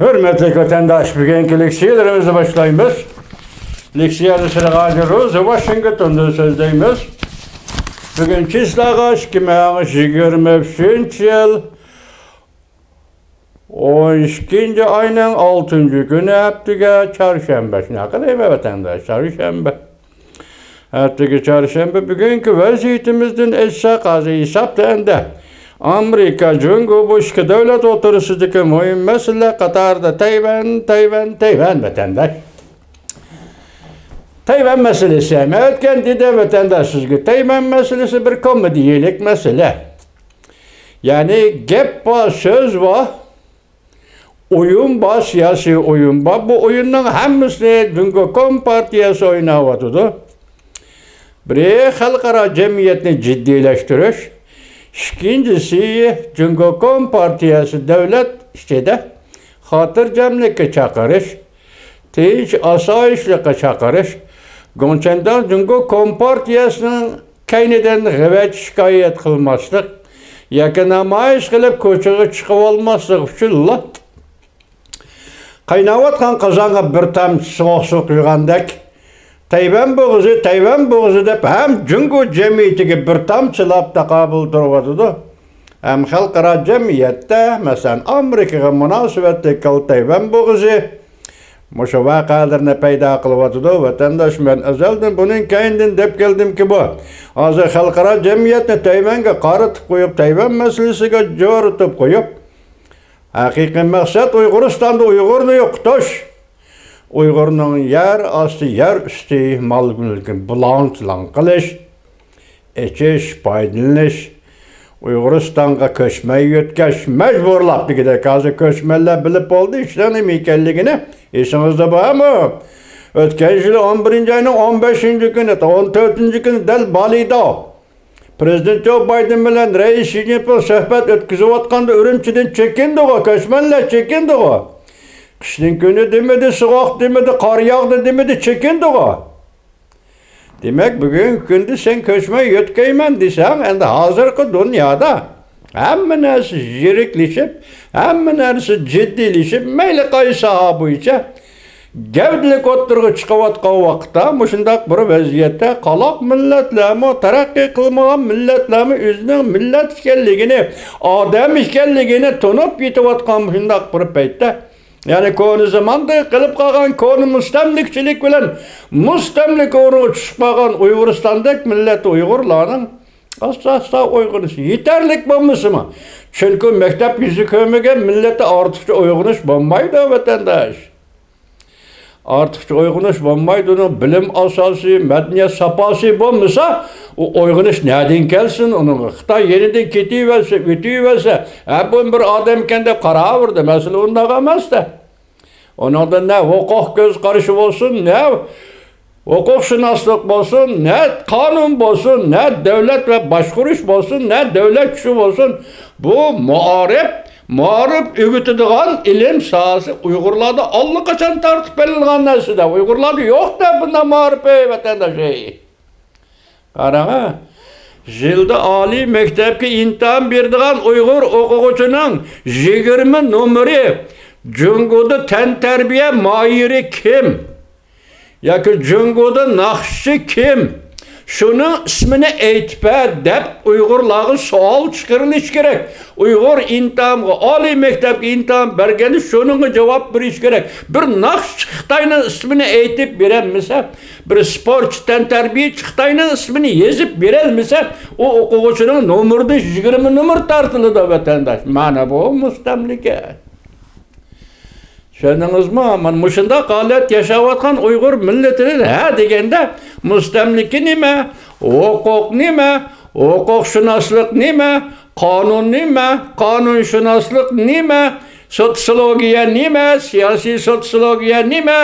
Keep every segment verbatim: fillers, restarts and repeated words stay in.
ھۆرمەتلىك ۋەتەنداش، بۈگۈنكى لېكسىيەلىرىمىزنى باشلايمىز. لېكسىيەدە سىلەرگە ھازىر روزى ۋاشىنگتوندىن سۆزلەيمىز. بۈگۈن چىسلاغا ئىككى مىڭ يىگىرمە ئۈچىنچى يىل، ئون ئىككىنچى ئاينىڭ ئالتىنچى كۈنى، ھەپتىگە چارشەنبە. شۇنداق دەيمەن ۋەتەنداش، چارشەنبە. ھەپتىگە چارشەنبە. بۈگۈنكى ۋەزىيىتىمىزدىن ئېيتساق، ھازىر ھېسابتا ئەمدى ئامېرىكا، جۇڭگو، بۇ ئىككى دۆلەت ئوتتۇرىسىدىكى مۇھىم مەسىلىلەر قاتارىدا تەيۋەن، تەيۋەن، تەيۋەن ۋەتەنداش. تەيۋەن مەسىلىسى. مەن ئۆتكەن دېدىم ۋەتەنداش سىزگە، تەيۋەن مەسىلىسى بىر كومېدىيىلىك مەسىلە. يەنى گەپ بار، سۆز بار. ئويۇن بار، سىياسىي ئويۇن بار. بۇ ئويۇننىڭ ھەممىسىنى جۇڭگو كومپارتىيەسى ئويناۋاتىدۇ. بىرى، خەلقئارا جەمئىيەتنى جىددىيلەشتۈرۈش، ئىككىنچىسى، جۇڭگو كومپارتىيەسى دۆلەت ئىچىدە خاتىرجەملىككە چاقىرىش، تىنچ-ئاسايىشلىققا چاقىرىش، گوڭچەنداڭ جۇڭگو كومپارتىيەسىنىڭ كەينىدىن غەۋەت شىكايەت قىلماسلىق ياكى نامايىش قىلىپ كوچىغا چىقىۋالماسلىق ئۈچۈنلا، قايناۋاتقان قازانغا بىر تامچە سوغۇق سۇ قۇيغاندەك، تەيۋەن بوغۇزى، تەيۋەن بوغۇزى دەپ ھەم جۇڭگو جەمئىيىتىگە بىر تامچىلاپ تاقابىل تۇرۇۋاتىدۇ، ھەم خەلقئارا جەمئىيەتتە، مەسىلەن، ئامېرىكىغا مۇناسىۋەتلىك تەيۋەن بوغۇزى مۇشۇ ۋەقەلەرنى پەيدا قىلىۋاتىدۇ. ۋەتەنداش، مەن ئەزەلدىن بۇنىڭ كەينىدىن دەپ كەلدىمكى، بۇ ھازىر خەلقئارا جەمئىيەتنى تەيۋەنگە قارىتىپ قويۇپ، تەيۋەن مەسىلىسىگە جورۇتۇپ قويۇپ، ھەقىقىي مەقسەت ئۇيغۇرىستاندا ئۇيغۇرنى يوقىتىش، ئۇيغۇرنىڭ يەر ئاستى، يەر ئۈستى مال مۈلكىنى بۇلاڭ-چۇلاڭ قىلىش، ئېچىش، پايدىلىنىش، ئۇيغۇرىستانغا كۆچمەن يۆتكەش، مەجبۇرلاپ دېگۈدەك. ھازىر كۆچمەنلەر بىلىپ بولدى ئىشنىڭ نېمە ئىكەنلىكىنى. ئېسىڭىزدە بارمۇ؟ ئۆتكەن يىلى ئون بىرىنچى ئاينىڭ ئون بەشىنچى كۈنى، ئون تۆتىنچى كۈنى دەل بالىدا پرېزىدېنت جو بايدېن بىلەن رەئىس شى جىنپىڭ سۆھبەت ئۆتكۈزۈۋاتقاندا ئۈرۈمچىدىن چېكىندىغۇ، كۆچمەنلەر چېكىندىغۇ. قىشنىڭ كۈنى دېمىدى، سوغۇق دېمىدى، قار ياغدى دېمىدى، چېكىندىغۇ. دېمەك، بۈگۈنكى كۈندە سەن كۆچمەن يۆتكەيمەن دېسەڭ، ئەمدى ھازىرقى دۇنيادا ھەممە نەرسە يىرىكلىشىپ، ھەممە نەرسە جىددىيلىشىپ، مەيلى قايسى ساھە بويىچە گەۋدىلىك ئوتتۇرىغا چىقىۋاتقان ۋاقىتتا، مۇشۇنداق بىر ۋەزىيەتتە قالاق مىللەتلەرمۇ، تەرەققىي قىلمىغان مىللەتلەرمۇ ئۆزىنىڭ مىللەت ئىكەنلىكىنى، ئادەم ئىكەنلىكىنى تونۇپ يېتىۋاتقان مۇشۇنداق بىر پەيتتە، يەنى كونا زاماندا قېلىپ قالغان كونا مۇستەملىكىچىلىك بىلەن مۇستەملىكە ئورنىغا چۈشۈپ قالغان ئۇيغۇرىستاندەك مىللەت ئۇيغۇرلارنىڭ ئاستا-ئاستا ئويغىنىشى يېتەرلىك بولمىسىمۇ، چۈنكى مەكتەپ يۈزى كۆرمىگەن مىللەتتە ئارتۇقچە ئويغىنىش بولمايدۇ، ۋەتەنداش. ئارتۇقچە ئويغىنىش بولمايدۇ. ئۇنىڭ بىلىم ئاساسى، مەدەنىيەت ساپاسى بولمىسا، ئۇ ئويغىنىش نەدىن كەلسۇن ئۇنىڭغا؟ خىتاي يېنىدىن كېتىۋەرسە، ئۆتۈۋەرسە، ھە، بۇ بىر ئادەمكەن دەپ قاراۋېرىدۇ. مەسىلە ئۇنداق ئەمەس-دە. ئۇنىڭدا نە ھوقۇق كۆز قارىشى بولسۇن، نە ھوقۇقشۇناسلىق بولسۇن، نە قانۇن بولسۇن، نە دۆلەت ۋە باشقۇرۇش بولسۇن، نە دۆلەت كۈچى بولسۇن، بۇ مائارىپ، مائارىپ ئۆگىتىدىغان ئىلىم ساھەسى ئۇيغۇرلاردا ئاللىقاچان تارتىپ بېرىلغان نەرسە-دە. ئۇيغۇرلاردا يوق-دە بۇنداق مائارىپ، ئەي ۋەتەنداش، ئەي. قاراڭا، يىلدا ئالىي مەكتەپكە ئىمتىھان بېرىدىغان ئۇيغۇر ئوقۇغۇچىنىڭ يىگىرمە نومۇرى جۇڭگودا تەنتەربىيە ماھىرى كىم؟ ياكى جۇڭگودا ناخشىچى كىم؟ شۇنىڭ ئىسمىنى ئېيتىپ بەر دەپ ئۇيغۇرلارغا سوئال چىقىرىلىشى كېرەك. ئۇيغۇر ئىمتىھانغا، ئالىي مەكتەپكە ئىمتىھان بەرگەندە شۇنىڭغا جاۋاب بېرىش كېرەك. بىر ناخشىچى خىتاينىڭ ئىسمىنى ئېيتىپ بېرەلمىسە، بىر سپورتچى، تەنتەربىيىچى خىتاينىڭ ئىسمىنى يېزىپ بېرەلمىسە، ئۇ ئوقۇغۇچىنىڭ نومۇرىدا يىگىرمە نومۇر تارتىلىدۇ، ۋەتەنداش. مانا بۇ مۇستەملىكە. چۈشەندىڭىزمۇ؟ مانا مۇشۇنداق ھالەت ياشاۋاتقان ئۇيغۇر مىللىتىدىن ھە دېگەندە، مۇستەملىكە نېمە؟ ھوقۇق نېمە؟ ھوقۇقشۇناسلىق نېمە؟ قانۇن نېمە؟ قانۇنشۇناسلىق نېمە؟ سوتسىيولوگىيە نېمە؟ سىياسىي سوتسىيولوگىيە نېمە؟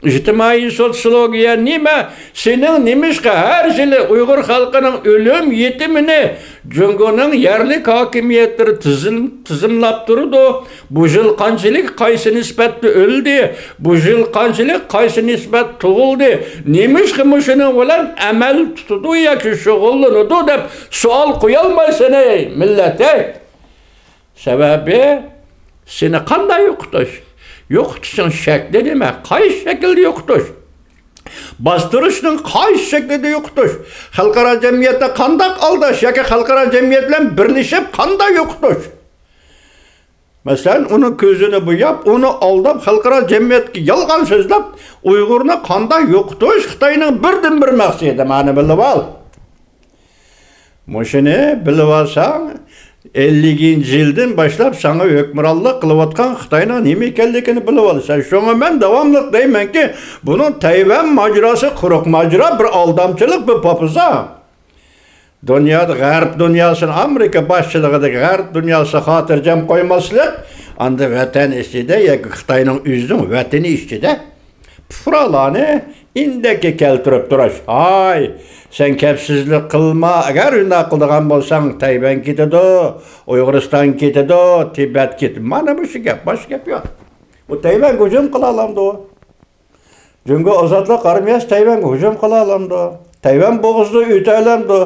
ئىجتىمائىي سوتسىيولوگىيە نېمە؟ سېنىڭ نېمىشقا ھەر يىلى ئۇيغۇر خەلقىنىڭ ئۆلۈم يېتىمىنى جۇڭگونىڭ يەرلىك ھاكىمىيەتلىرى تىزىم-، تىزىملاپ تۇرىدۇ؟ بۇ يىل قانچىلىك قايسى نىسبەتتە ئۆلدى؟ بۇ يىل قانچىلىك قايسى نىسبەت تۇغۇلدى؟ نېمىشقا مۇشۇنىڭ بىلەن ئەمەل تۇتىدۇ ياكى شۇغۇللىنىدۇ دەپ سوئال قويالمايسەن، ئەي مىللەت، ئەي! سەۋەبى، سېنى قانداق يوقىتىش؟ يوقىتىشنىڭ شەكلى نېمە؟ قايسى شەكىلدە يوقىتىش؟ باستۇرۇشنىڭ قايسى شەكلىدە يوقىتىش؟ خەلقئارا جەمئىيەتتە قانداق ئالداش ياكى خەلقئارا جەمئىيەت بىلەن بىرلىشىپ قانداق يوقىتىش؟ مەسىلەن، ئۇنىڭ كۆزىنى بوياپ، ئۇنى ئالداپ، خەلقئارا جەمئىيەتكە يالغان سۆزلەپ، ئۇيغۇرنى قانداق يوقىتىش خىتاينىڭ بىردىنبىر مەقسىتى، مانا بىلىۋال. مۇشۇنى بىلىۋالساڭ، ئەللىكىنچى يىلدىن باشلاپ ساڭا ھۆكۈمرانلىق قىلىۋاتقان خىتاينىڭ نېمە ئىكەنلىكىنى بىلىۋالىسەن. شۇڭا مەن داۋاملىق دەيمەنكى، بۇنىڭ تەيۋەن ماجىراسى قۇرۇق ماجىرا، بىر ئالدامچىلىق، بىر پوپىزا. دۇنيادا غەرب دۇنياسىنى، ئامېرىكا باشچىلىقىدىكى غەرب دۇنياسى خاتىرجەم قويماسلىق، ئاندىن ۋەتەن ئىچىدە ياكى خىتاينىڭ ئۆزىنىڭ ۋەتىنى ئىچىدە پۇقرالارنى ئىندەككە كەلتۈرۈپ تۇرۇش. ھاي، سەن كەپسىزلىك قىلما، ئەگەر ئۇنداق قىلىدىغان بولساڭ، تەيۋەن كېتىدۇ، ئۇيغۇرىستان كېتىدۇ، تىبەت كېتىدۇ. مانا مۇشۇ گەپ، باشقا گەپ يوق. ئۇ تەيۋەنگە ھۇجۇم قىلالامدۇ؟ جۇڭگو ئازادلىق ئارمىيەسى تەيۋەنگە ھۇجۇم قىلالامدۇ؟ تەيۋەن بوغۇزىدا ئۆتەلەمدۇ؟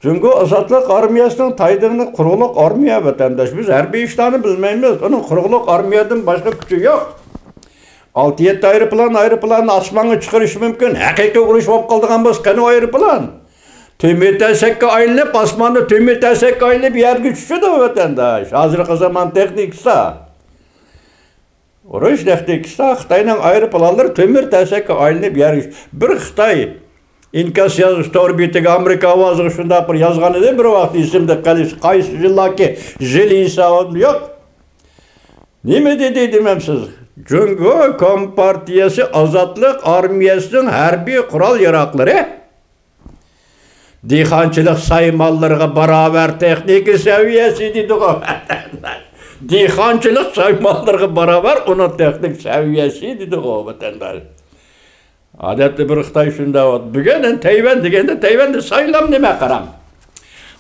جۇڭگو ئازادلىق ئارمىيەسىنىڭ تەيۋەننى قۇرۇقلۇق ئارمىيە، ۋەتەنداش. بىز ھەربىي ئىشلارنى بىلمەيمىز. ئۇنىڭ قۇرۇقلۇق ئارمىيەدىن باشقا كۈچى يوق. ئالتە يەتتە ئايروپىلان، ئايروپىلاننى ئاسمانغا چىقىرىشى مۇمكىن. ھەقىقىي ئۇرۇش بولۇپ قالىدىغان بولسا، قېنى ئايروپىلان؟ تۆمۈر تەرسەككە ئايلىنىپ، ئاسماندا تۆمۈر تەرسەككە ئايلىنىپ يەرگە چۈشىدۇ، ۋەتەنداش. ھازىرقى زامان تېخنىكىسى. ئۇرۇش تېخنىكىسىدا خىتاينىڭ ئايروپىلانلىرى تۆمۈر تەرسەككە ئايلىنىپ يەرگە، بىر خىتاي ئىنكاس يازغۇچ تور بېتىگە، ئامېرىكا ئاۋازىغا شۇنداق بىر يازغان ئىدى، بىر ۋاقىت ئېسىمدە قېلىش، قايسى يىللاكى، يىل ھېسابىمدا يوق. نېمە دېدى دېمەمسىز؟ جۇڭگو كومپارتىيەسى ئازادلىق ئارمىيەسىنىڭ ھەربىي قورال ياراغلىرى دېھقانچىلىق سايمانلىرىغا باراۋەر تېخنىكا سەۋىيەسى دېدىغۇ، ۋەتەنداش. دېھقانچىلىق سايمانلىرىغا باراۋەر ئۇنىڭ تېخنىك سەۋىيەسى دېدىغۇ، ۋەتەنداش. ئادەتتە بىر خىتاي شۇنداق، بۈگۈن تەيۋەن دېگەندە، تەيۋەندە سايلام نېمە، قاراڭ.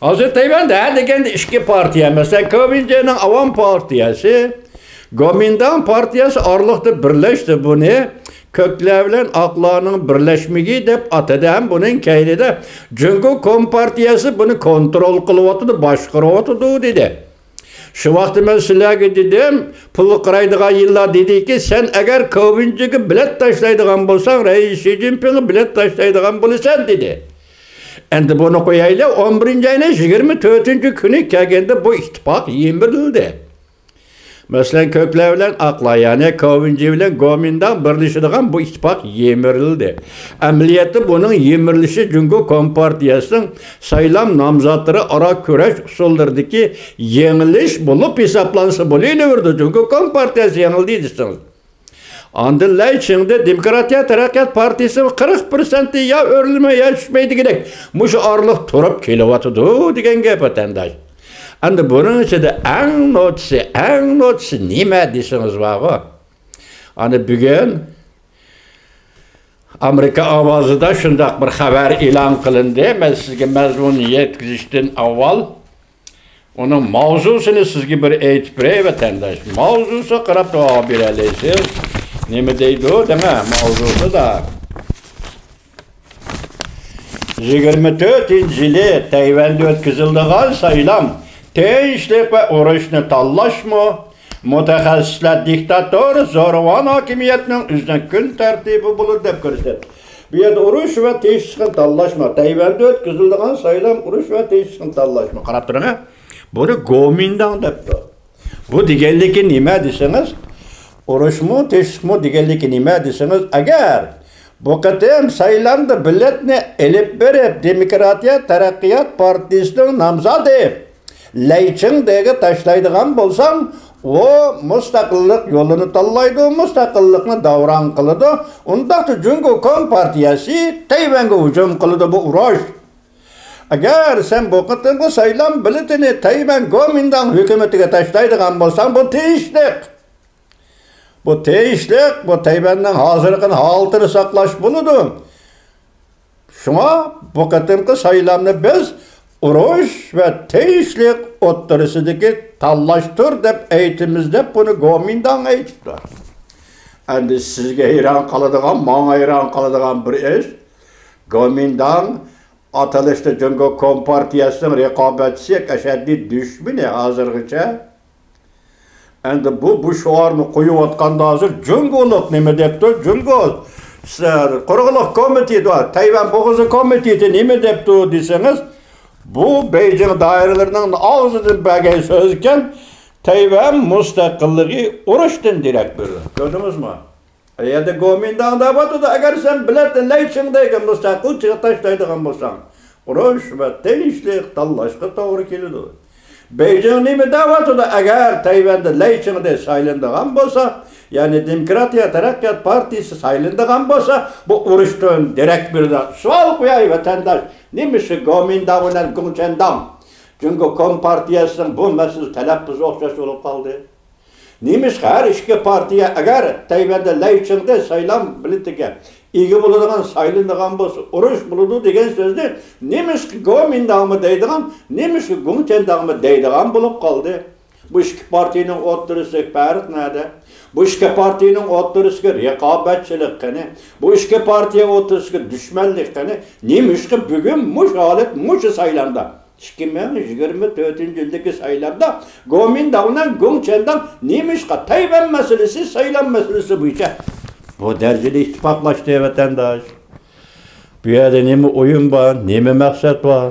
ھازىر تەيۋەندە ھە دېگەندە ئىككى پارتىيە، مەسىلەن، كوۋىنجېنىڭ ئاۋام پارتىيەسى، گومىنداڭ پارتىيەسى ئارىلىقتا بىرلەشتى. بۇنى كۆكلەر بىلەن ئاقلارنىڭ بىرلەشمىكى دەپ ئاتىدى ھەم بۇنىڭ كەينىدە جۇڭگو كومپارتىيەسى بۇنى كونترول قىلىۋاتىدۇ، باشقۇرۇۋاتىدۇ، دېدى. شۇ ۋاقىتتا مەن سىلەرگە دېدىم، پۇلغا قارايدىغان يىللار دېدىكى، سەن ئەگەر كوۋىنجىگە بېلەت تاشلايدىغان بولساڭ، رەئىس شى جىنپىڭغا بېلەت تاشلايدىغان بولىسەن، دېدى. ئەمدى بۇنى قويايلى، ئون بىرىنچى ئاينىڭ يىگىرمە تۆتىنچى كۈنى كەلگەندە بۇ ئىتتىپاق يىمىرىلدى. مەسىلەن، كۆكلەر بىلەن ئاقلار، يەنى كوۋىنجى بىلەن گومىنداڭ بىرلىشىدىغان بۇ ئىتتىپاق يىمىرىلدى. ئەمەلىيەتتە بۇنىڭ يىمىرىلىشى جۇڭگو كومپارتىيەسىنىڭ سايلام نامزاتلىرى ئارا كۈرەش ئۇسۇللىرىدىكى يېڭىلىش بولۇپ ھېسابلانسا بولۇۋېرىدۇ. جۇڭگو كومپارتىيەسى يېڭىلدى دېسىڭىز. ئاندىن لەي چىڭدې دېموكراتىيە تەرەققىيات پارتىيىسى قىرىق پىرسەنتتىن يا ئۆرلىمەي، يا چۈشمەي دېگۈدەك مۇشۇ ئارىلىق تۇرۇپ كېلىۋاتىدۇ دېگەن گەپ، ۋەتەنداش. ئەمدى بۇنىڭ ئىچىدە ئەڭ نوچىسى، ئەڭ نوچىسى نېمە دېسىڭىز بارغۇ. ئەنە بۈگۈن ئامېرىكا ئاۋازىدا شۇنداق بىر خەۋەر ئېلان قىلىندى. مەن سىزگە مەزمۇننى يەتكۈزۈشتىن ئاۋۋال ئۇنىڭ ماۋزۇسىنى سىزگە بىر ئېيتىپ بېرەي، ۋەتەنداش. ماۋزۇسىغا قاراپ جاۋاب بېرەلەيسىز. نېمە دەيدۇ دەڭە ماۋزۇسىدا؟ يىگىرمە تۆتىنچى يىلى تەيۋەندە ئۆتكۈزۈلىدىغان سايلام، تىنچلىق ۋە ئۇرۇشنى تاللاشمۇ؟ مۇتەخەسسىسلەر دىكتاتور، زورىۋان ھاكىمىيەتنىڭ ئۆزىنىڭ كۈن تەرتىپى بولىدۇ دەپ كۆرسەتتى. بۇ يەردە ئۇرۇش ۋە تىنچلىقنى تاللاشمۇ، تەيۋەندە ئۆتكۈزۈلىدىغان سايلام، ئۇرۇش ۋە تىنچلىقنى تاللاشمۇ. قاراپ تۇرۇڭ، ھە. بۇنى گومىنداڭ دەپتۇ. بۇ دېگەنلىكى نېمە دېسىڭىز، ئۇرۇشمۇ، تىنچلىقمۇ دېگەنلىكى نېمە دېسىڭىز، ئەگەر بۇ قېتىم سايلامدا بېلەتنى ئېلىپ بېرىپ، دېموكراتىيە تەرەققىيات پارتىيىسىنىڭ نامزاتى لەي چىڭدېگە تاشلايدىغان بولساڭ، ئۇ مۇستەقىللىق يولىنى تاللايدۇ، مۇستەقىللىقنى داۋراڭ قىلىدۇ. ئۇنداقتا جۇڭگو كومپارتىيەسى تەيۋەنگە ھۇجۇم قىلىدۇ، بۇ ئۇرۇش. ئەگەر سەن بۇ قېتىمقى سايلام بېلىتىنى تەيۋەن گومىنداڭ ھۆكۈمىتىگە تاشلايدىغان بولساڭ، بۇ تىنچلىق. بۇ تىنچلىق، بۇ تەيۋەننىڭ ھازىرقى ھالىتىنى ساقلاش بولىدۇ. شۇڭا بۇ قېتىمقى سايلامنى بىز ئۇرۇش ۋە تىنچلىق ئوتتۇرىسىدىكى تاللاشتۇر دەپ ئېيتىمىز دەپ بۇنى گومىنداڭ ئېيتىپتۇ. ئەمدى سىزگە ھەيران قالىدىغان، ماڭا ھەيران قالىدىغان بىر ئىش، گومىنداڭ ئاتىلىشتا جۇڭگو كومپارتىيەسىنىڭ رىقابەتچىسى، ئەشەددىي دۈشمىنى ھازىرغىچە ئەمدى بۇ، بۇ شوئارنى قويۇۋاتقاندا ھازىر جۇڭگولۇق نېمە دەپتۇ؟ جۇڭگو س-، قۇرۇقلۇق كومىتېتى، تەيۋەن بوغۇزى كومىتېتى نېمە دەپتۇ دېسىڭىز، بۇ بېيجىڭ دائىرىلىرىنىڭ ئاغزىدىن بەرگەن سۆزكەن، تەيۋەن مۇستەقىللىقى ئۇرۇشتىن دېرەك بېرىدۇ. كۆردىڭىزمۇ؟ ئەگەردە گومىنداڭ دەۋاتىدۇ، ئەگەر سەن بىلەتتە لەيچىڭدەيگە مۇستەقىل چىغىتاش دەيدىغان بولساڭ، ئۇرۇش ۋە تىنچلىق تاللاشقا توغرا كېلىدۇ. بېيجىڭ نېمە دەۋاتىدۇ؟ ئەگەر تەيۋەندە لەيچىڭدەي سايلىنىدىغان بولسا، يەنى دېموكراتىيە تەرەققىيات پارتىيىسى سايلىنىدىغان بولسا، بۇ ئۇرۇشتىن دېرەك بېرىدۇ. سوئال قوياي، ۋەتەنداش، نېمىشقا گومىنداڭ بىلەن گۇڭچەنداڭ جۇڭگو كومپارتىيەسىنىڭ بۇ مەسىلىدە تەلەپپۇزى ئوخشاش بولۇپ قالدى؟ نېمىشقا ھەر ئىككى پارتىيە، ئەگەر تەيۋەندە لەيچىڭدەي سايلام بېلىتىگە ئىگە بولىدىغان، سايلىنىدىغان بولسا، ئۇرۇش بولىدۇ دېگەن سۆزنى نېمىشقا گومىنداڭمۇ دەيدىغان، نېمىشقا گۇڭچەنداڭمۇ دەيدىغان بولۇپ قالدى؟ بۇ ئىككى پارتىيىنىڭ ئوتتۇرىسىدىكى پەرق نەدە؟ بۇ ئىككى پارتىيىنىڭ ئوتتۇرىسىدىكى رىقابەتچىلىك قېنى؟ بۇ ئىككى پارتىيە ئوتتۇرىسىدىكى دۈشمەنلىك قېنى؟ نېمىشقا بۈگۈن مۇشۇ ھالەت، مۇشۇ سايلامدا، ئىككى مىڭ يىگىرمە تۆتىنچى يىلدىكى سايلامدا گومىنداڭ بىلەن گۇڭچەنداڭ نېمىشقا تەيۋەن مەسىلىسى، سايلام مەسىلىسى بويىچە بۇ دەرىجىدە ئىتتىپاقلاشتى، ۋەتەنداش؟ بۇ يەردە نېمە ئويۇن بار، نېمە مەقسەت بار؟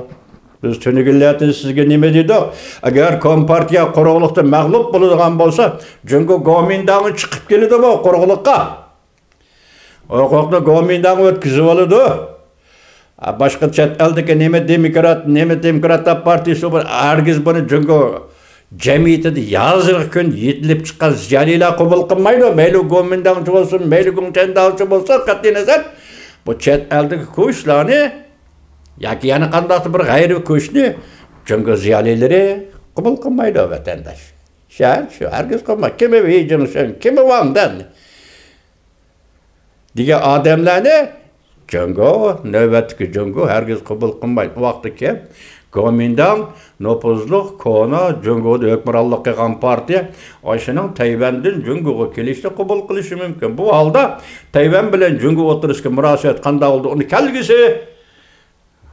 بىز تۈنۈگۈنلەردىن سىزگە نېمە دېدۇق؟ ئەگەر كومپارتىيە قۇرۇقلۇقتا مەغلۇپ بولىدىغان بولسا، جۇڭگو گومىنداڭ چىقىپ كېلىدۇ بۇ قۇرۇقلۇققا. ھوقۇقنى گومىنداڭ ئۆتكۈزۈۋالىدۇ. باشقا چەت ئەلدىكى نېمە دېموكرات، نېمە دېموكراتلار پارتىيىسى بۇ، ھەرگىز بۇنى جۇڭگو جەمئىيىتىدە ھازىرقى كۈن يېتىلىپ چىققان زىيالىيلار قوبۇل قىلمايدۇ. مەيلى گومىنداڭچى بولسۇن، مەيلى گۇڭچەنداڭچى بولسۇن، قەتئىينەزەر، بۇ چەت ئەلدىكى كۈچلەرنى ياكى يەنە قانداقتۇر بىر غەيرىي كۈچنى جۇڭگو زىيالىيلىرى قوبۇل قىلمايدۇ، ۋەتەنداش. شەرت شۇ، ھەرگىز قىلمايدۇ. كىمى ۋېي جىڭشېن، كىمى ۋاڭ دەن دېگەن ئادەملەرنى جۇڭگو، نۆۋەتتىكى جۇڭگو ھەرگىز قوبۇل قىلمايدۇ. ئۇ ۋاقىتتا كىم؟ گومىنداڭ، نوپۇزلۇق، كونا، جۇڭگودا ھۆكۈمرانلىق قىلغان پارتىيە، ئاشۇنىڭ تەيۋەندىن جۇڭگوغا كېلىشىنى قوبۇل قىلىشى مۇمكىن. بۇ ھالدا تەيۋەن بىلەن جۇڭگو ئوتتۇرىسىدىكى مۇناسىۋەت قانداق بولىدۇ، ئۇنى كەلگۈسى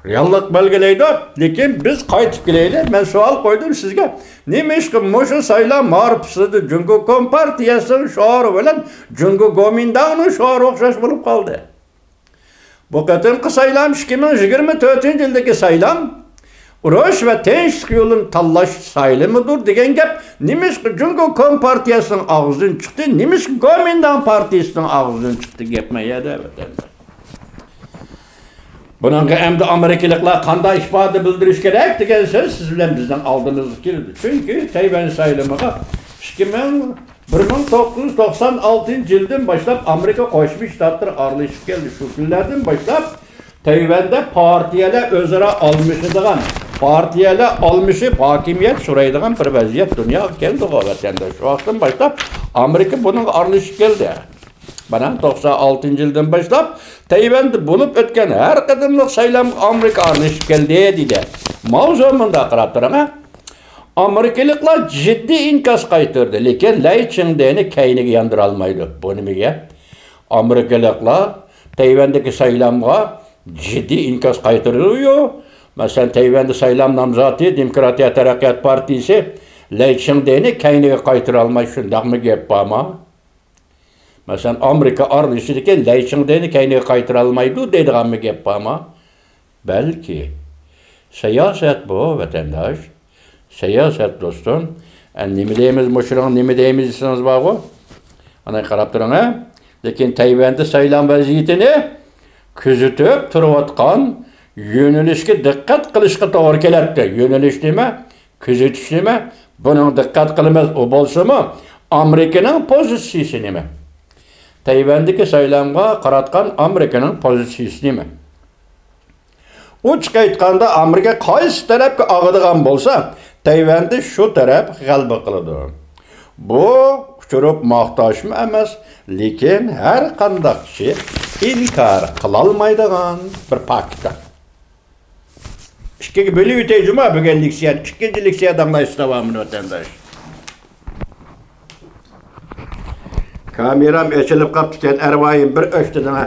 رېئاللىق بەلگىلەيدۇ. لېكىن بىز قايتىپ كېلەيلى. مەن سوئال قويدۇم سىزگە. نېمىشقا مۇشۇ سايلام مەرىپىسىدە جۇڭگو كومپارتىيەسىنىڭ شوئارى بىلەن جۇڭگو گومىنداڭنىڭ شوئارى ئوخشاش بولۇپ قالدى؟ بۇ قېتىمقى سايلام، ئىككى مىڭ يىگىرمە تۆتىنچى يىلدىكى سايلام، ئۇرۇش ۋە تىنچلىق يولىنى تاللاش سايلىمىدۇر دېگەن گەپ نېمىشقا جۇڭگو كومپارتىيەسىنىڭ ئاغزىدىن چىقتى، نېمىشقا گومىنداڭ پارتىيىسىنىڭ ئاغزىدىن چىقتى؟ گەپ ما يەردە، ۋەتەنداش. بۇنىڭغا ئەمدى ئامېرىكىلىقلار قانداق ئىپادە بىلدۈرۈش كېرەك دېگەن سۆز سىز بىلەن بىزنىڭ ئالدىمىزغا كېلىدۇ. چۈنكى تەيۋەن سايلىمىغا ئىككى مىڭ، بىر مىڭ توققۇز يۈز توقسان ئالتىنچى يىلدىن باشلاپ ئامېرىكا قوشما شتاتلىرى ئارىلىشىپ كەلدى. شۇ كۈنلەردىن باشلاپ تەيۋەندە پارتىيەلەر ئۆزئارا ئالمىشىدىغان، پارتىيەلەر ئالمىشىپ ھاكىمىيەت سورايدىغان بىر ۋەزىيەت دۇنياغا كەلدىغۇ، ۋەتەنداش. شۇ ۋاقىتتىن باشلاپ ئامېرىكا بۇنىڭغا ئارىلىشىپ كەلدى. مانا، توقسان ئالتىنچى يىلدىن باشلاپ تەيۋەندە بولۇپ ئۆتكەن ھەر قېتىملىق سايلامغا ئامېرىكا ئارىلىشىپ كەلدى، دېدى. ماۋزۇ مۇنداق، قاراپ تۇرۇڭ، ھە. ئامېرىكىلىقلار جىددىي ئىنكاس قايتۇردى، لېكىن لەي چىڭدېنى كەينىگە ياندۇرالمايدۇ. بۇ نېمە گەپ؟ ئامېرىكىلىقلار تەيۋەندىكى سايلامغا جىددىي ئىنكاس قايتۇرىدۇ. مەسىلەن، تەيۋەندە سايلام نامزاتى دېموكراتىيە تەرەققىيات پارتىيىسى لەي چىڭدېنى كەينىگە قايتۇرالماي، شۇنداقمۇ گەپ بارمۇ؟ مەسىلەن، ئامېرىكا ئارىلىشىدىكى لەي چىڭدېنى كەينىگە قايتۇرالمايدۇ دەيدىغانمۇ گەپ بارمۇ؟ بەلكى. سىياسەت بۇ، ۋەتەنداش. سىياسەت، دوستۇم. ئە، نېمە دەيمىز، مۇشۇنىڭغا نېمە دەيمىز دېسىڭىز بارغۇ. ئانا قاراپ تۇرۇڭ، ھە. لېكىن تەيۋەندە سايلام ۋەزىيىتىنى كۆزىتىپ تۇرۇۋاتقان يۆنىلىشكە دىققەت قىلىشقا توغرا كېلەتتى. يۆنىلىش نېمە؟ كۆزىتىش نېمە؟ بۇنىڭ دىققەت قىلىمىز. ئۇ بولسىمۇ، ئامېرىكىنىڭ پوزىتسىيىسى نېمە؟ تەيۋەندىكى سايلامغا قاراتقان ئامېرىكىنىڭ پوزىتسىيىسى نېمە؟ ئوچۇق ئېيتقاندا، ئامېرىكا قايسى تەرەپكە ئاغىدىغان بولسا، تەيۋەندە شۇ تەرەپ غەلىبە قىلىدۇ. بۇ ئۇچۇرۇپ ماختاشمۇ ئەمەس، لېكىن ھەر قانداق كىشى ئىنكار قىلالمايدىغان بىر پاكىت. ئىككىگە بۆلۈۋېتەي جۇما، بۈگۈن لېكسىيەنى، ئىككىنچى لېكسىيە داڭلايسىز داۋامىنى، ۋەتەنداش. كامېرام ئېچىلىپ قاپتىكەن، ئەرۋايىم بىر ئۆچتىن، ھە.